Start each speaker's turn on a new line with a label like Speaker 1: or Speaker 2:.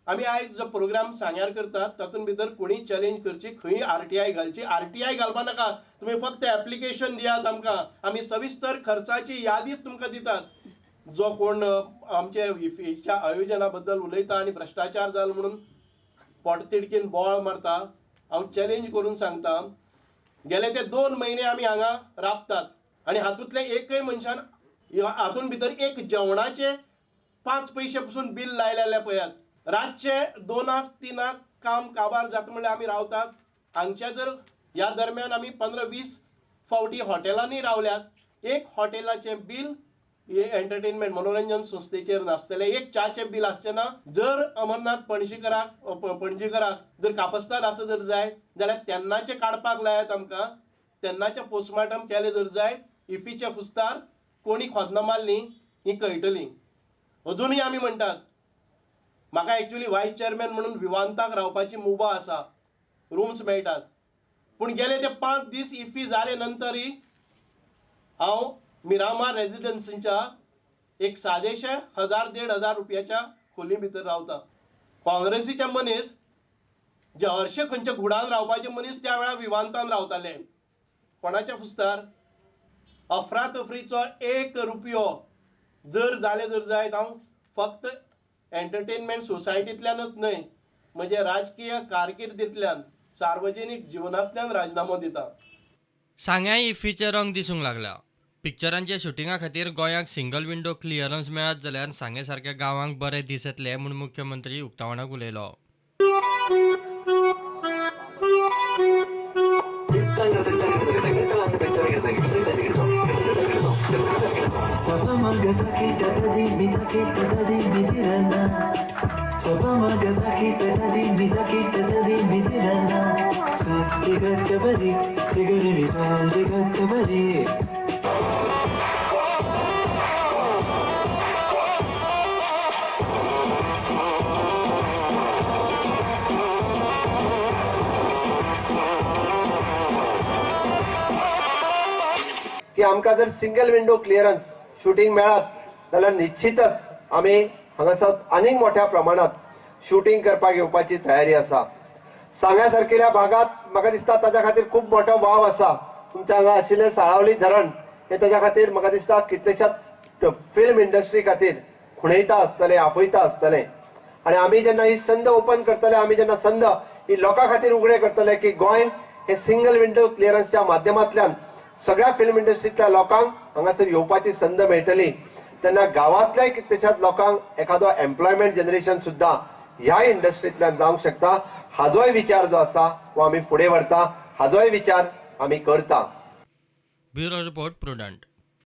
Speaker 1: आमी आयज जो प्रोग्राम सांग्यार करतात तातूंत भितर कोणी चॅलेंज करची, खंय आरटीआय घालची. आरटीआय घालपा नाका, तुमी फक्त एप्लिकेशन दियात आमकां, आमी सविस्तर खर्चाची यादीच तुमकां दितात. जो कोण आमच्या इफ्फीच्या आयोजना बद्दल उलयता आनी भ्रश्टाचार जालो म्हणून पोटतिडकीन बोवाळ मारता, हांव चॅलेंज करून सांगता, गेले ते 2 म्हयने आमी हांगा राबतात आनी हातूंतले एकय मनशान हातूंत भितर एक जेवणाचे 5 पयशे पसून बील लायलेलें पळयात. रातचे 2-3 काम काबार जाता म्हणल्यार आमी रावतात. हांगच्या जर ह्या दरम्यान आमी 15-20 फावटी हॉटेलांनी रावल्यात, एक हॉटेलाचें बील हे एंटरटेनमेंट मनोरंजन संस्थेचेर नासतलें, एक च्याचें बील आसचें ना. जर अमरनाथ पणजीकराक जर कापस्ताद आसा जर जाय जाल्यार तेन्नाचें काडपाक लायात आमकां, तेन्नाचें पोस्टमार्टम केलें जर जाय, इफीच्या फुस्तार कोणी खोदनां मारलीं ही कळटली. अजुनूय आमी म्हणटात, म्हाका एक्चुअली वायस चेअरमॅन म्हणून विवांताक रावपाची मुभा आसा, रुम्स मेळटात, पूण गेले ते 5 दीस इफी जाले नंतरय हांव मिरामार रेजिडन्सीच्या एक सादेशे 1000-1500 रुपयाच्या खोली भितर रावता. काँग्रेसीचे मनीस जे हरशे खंयच्या घुडान रावपाचे मनीस त्या वेळार विवांतान रावताले. कोणाच्या फुस्तार? अफरातफरीचो 1 रुपयो जर जाले जर जायत, हांव फक्त एंटरटेनमेंट सोसायटींतल्यानच न्हय, म्हजे राजकीय कारकिर्दींतल्यान, सार्वजनीक जिवनांतल्यान राजिनामो दिता.
Speaker 2: सांग्याय इफ्फीचे रंग दिसूंक लागला. पिक्चरांच्या शुटिंगा खातीर गोंयाक सिंगल विंडो क्लियरन्स मेळत जाल्यार सांगे सारक्या गांवांक बरे दीस येतले म्हूण मुख्यमंत्री उक्तावणाक उलयलो.
Speaker 3: की आमकां जर सिंगल विंडो क्लियरन्स शूटिंग मेळत जाल्यार निश्चितच आमी हांगासर आनीक मोठ्या प्रमाणात शूटिंग करपाक येवपाची तयारी आसा. सांग्या सारकेल्या भागात म्हाका दिसता ताच्या खातीर खूब मोठो वाव आसा. तुमच्या हांगा आशिल्लें साळावली धरण हे ताच्या खातीर म्हाका दिसता कितलेशाच फिल्म इंडस्ट्री खातीर खुणयता आसतलें, आफयता आसतलें. आनी आमी जेन्ना ही संद ओपन करतले, आमी जेन्ना संद ही लोकां खातीर उगडे करतले की गोंय हे सिंगल विंडो क्लियरन्सच्या माध्यमांतल्यान सगळ्या फिल्म इंडस्ट्रींतल्या लोकांक हांगासर येवपाची संद मेळटली, तेन्ना गांवांतल्याय कितल्याशाच लोकांक एखादो एम्प्लॉयमेंट जनरेशन सुद्दां ह्या इंडस्ट्रींतल्यान जावंक शकता. हाजोय विचार जो आसा हो आमी फुडें व्हरता, हाजोय विचार आमी करता.
Speaker 2: Bureau report, Prudent.